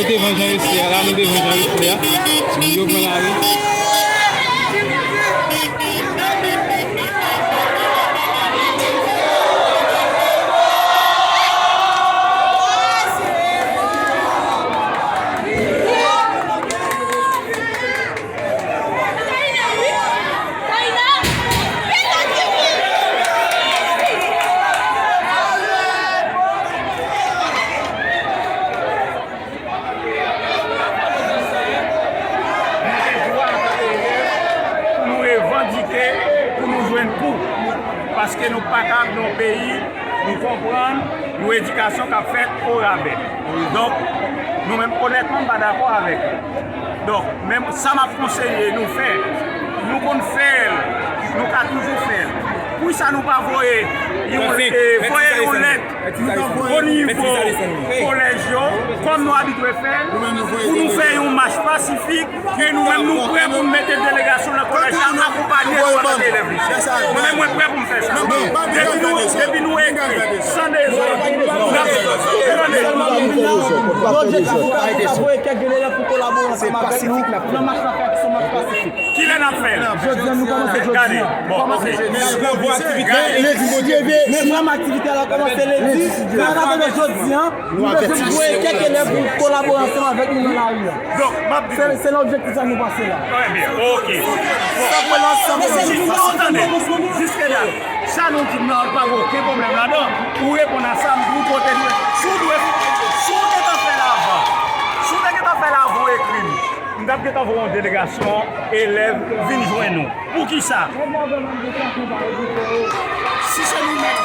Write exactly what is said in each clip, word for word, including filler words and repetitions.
Devan Jan Wesley a la, nou devan Jan Wesley a. Timoun yo pran lari. Nou gen dwa antanke elèv pou nou revandike, pou nou jwenn kou. Paske nou pa ka nan yon peyi, nou konprann, yon edikasyon k ap fèt orabè. Donk, nou menm, onètman, m pa dakò avèk li. Donk, men sa m ap konseye nou fè, nou konn fè l, nou ka toujou fè l. Poukisa nou pa voye yon, eh, voye yon lèt o nivo kolèj yo, kòm nou abitye fè l, pou nou fè yon mach pasifik, e nou menm nou prè pou n mete delegasyon nan kolèj la, akonpanye nou antanke elèv lise. Mwen menm, mwen prè pou m fè sa. Depi nou, depi nou ekri, san dezòd, n ap, tande. Objektif la, se ta voye kèk grenn elèv pou kolabore ansanm avèk nou nan mach la, fè aksyon mach pasifik. Kilè n ap fè l? Jodi a, nou kòmanse jodi a. Bon, ok. Lendi, lendi, lendi. Pwogram aktivite a la kòmanse lendi. Nan date de jodi a, nou bezwen voye kèk elèv pou kolabore ansanm avèk nou nan lari a. Donk, m ap di se, se nan objektif sa nou pase la. Trè byen, ok. Sa pou l ansanm. Tande, jiske la, sa nou di nan pa gen okenn pwoblèm ladan. Ou reponn a sa, m di w kote nou ye. Si w dwe, si w te gentan fè l avan, si w te gentan fè l avan w ekri m, m t ap gentan voye yon delegasyon elèv vin jwenn nou. Poukisa? Si se nou menm.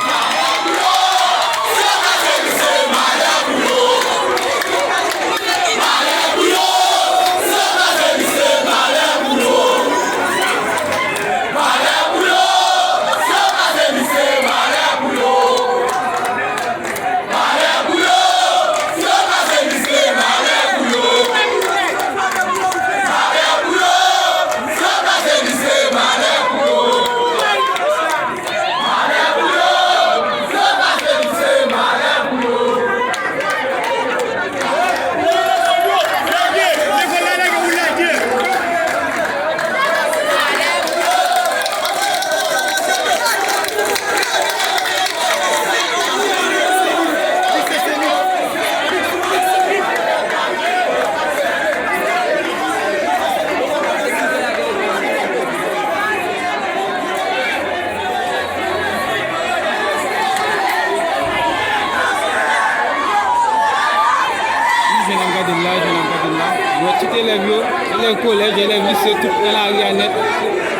Jan n ap gade l la, jan n ap gade l la. Yo, tout elèv yo, elèv kolèj, elèv lise, tout nan lari a nèt.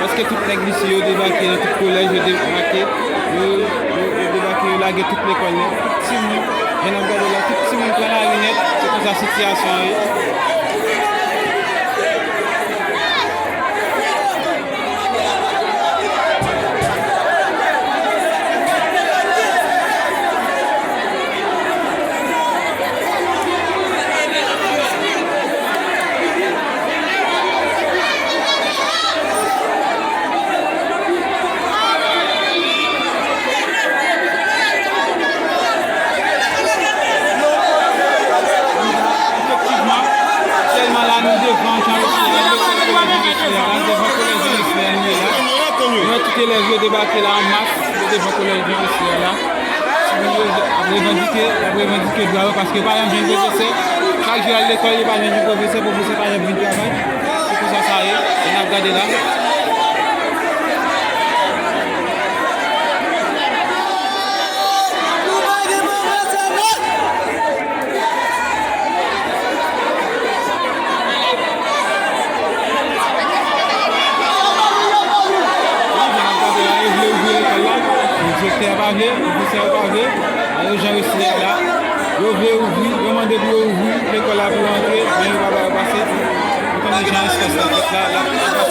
Paske tout nèg lise yo debake nan tout kolèj, yo debake, yo, yo, yo debake, yo lage tout lekòl nèt. Tout timoun, jan n ap gade la, tout timoun pran lari nèt. Se konsa sitiyasyon an ye. Efektivman, aktyèlman la, nou devan Jan Wesley a, devan kolèj Jan Wesley a, devan kolèj Jan Wesley a, nou ye la. Nou wè tout elèv yo debake la an mas, yo devan kolèj Jan Wesley a la. Timoun yo ap revandike, y ap revandike dwa yo, paske yo pa janm jwenn pwofesè. Chak jou y al lekòl, yo pa janm jwenn pwofesè, pwofesè pa janm vin travay. Se konsa sa ye, e n ap gade la. Direktè a pa vle, pwofesè yo pa vle, yo Jan Wesley a la. Yo vle ouvri, yo mande pou yo ouvri lekòl la pou yo antre, men yo pa ba yo pase. Ou konnen jan estans la fèt la, la, la,